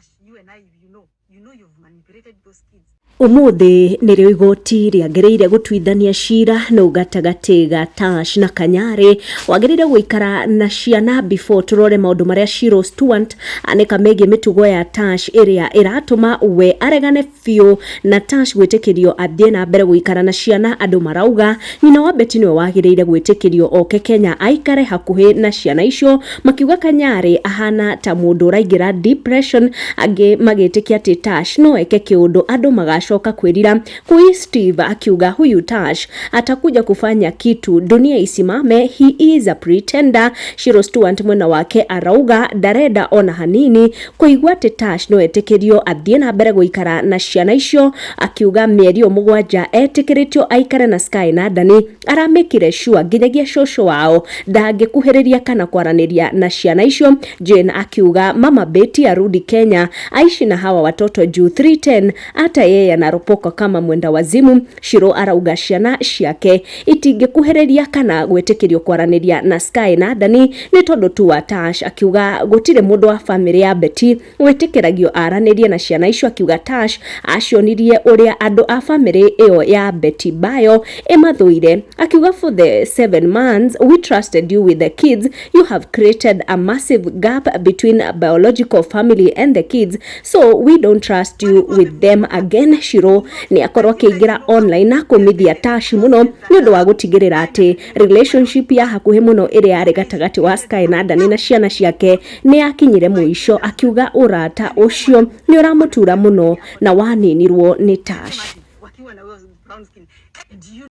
Tash, you and I, you know you've manipulated those kids. Ũmũthĩ nĩrĩo igoti rĩagĩrĩire gũtuithania cira nũ gatagatĩ ga Tash na Kanyarĩ wagĩrĩire gũikara na ciana. Before tũrore maũndũ marĩa Shiro Stuart anĩka megiĩ mĩtugo ya Tash ĩrĩa ĩratũma we aregane biũ na Tash gwĩtĩkĩrio athiĩ na mbere gũikara na ciana, andũ marauga nyina wa Betty nĩwe wagĩrĩire gwĩtĩkĩrio oke Kenya aikare hakuhĩ na ciana icio, makiuga Kanyarĩ ahana ta mũndũ ũraingĩra depression, angĩ magĩtĩkia atĩ Tash no eke kĩũndũ andũ magacoka kwĩrira. Kui Steve akiuga huyu Tash atakuja kufanya kitu dunia isimame, he is a pretender. Shiro Stuart mwena wake arauga ndarenda ona hanini kũigua atĩ Tash no etĩkĩrio athiĩ na mbere gũikara na ciana icio, akiuga mĩeri ĩyo 7 etĩkĩrĩtio aikare na Sky na Dani aramĩkire sure nginyagia cũcũ wao ndangĩkuhĩrĩria kana kwaranĩria na ciana icio. Jane akiuga mama Betty arudi Kenya aishi na hawa watoto juu 310 hata yeye anaropoka kama mwenda wazimu. Shiro arauga ciana ciake itingĩkuhĩrĩria kana gwĩtĩkĩrio kwaranĩria na Sky na Dani nĩ tondũ tu wa Tash, akiuga gũtirĩ mũndũ wa famĩlĩ ya Betty wĩtĩkĩragio aranĩrie na ciana icio, akiuga Tash acionirie ũrĩa andũ a famĩlĩ ĩyo ya Betty Bayo ĩmathũire, akiuga for the 7 months we trusted you with the kids, you have created a massive gap between biological family and the kids, so we don't trust you with them again. Shiro nĩ akorwo akĩingĩra online na kũmithia Tash mũno nĩ ũndũ wa gũtigĩrĩra atĩ relationship ya hakuhĩ mũno ĩrĩa yarĩ gatagatĩ wa Sky na Dani na ciana ciake nĩ yakinyire mũico, akiuga ũrata ũcio nĩ ũramũtura mũno na waninirwo nĩ Tash. Wakiwa na huyo brown skin. Do you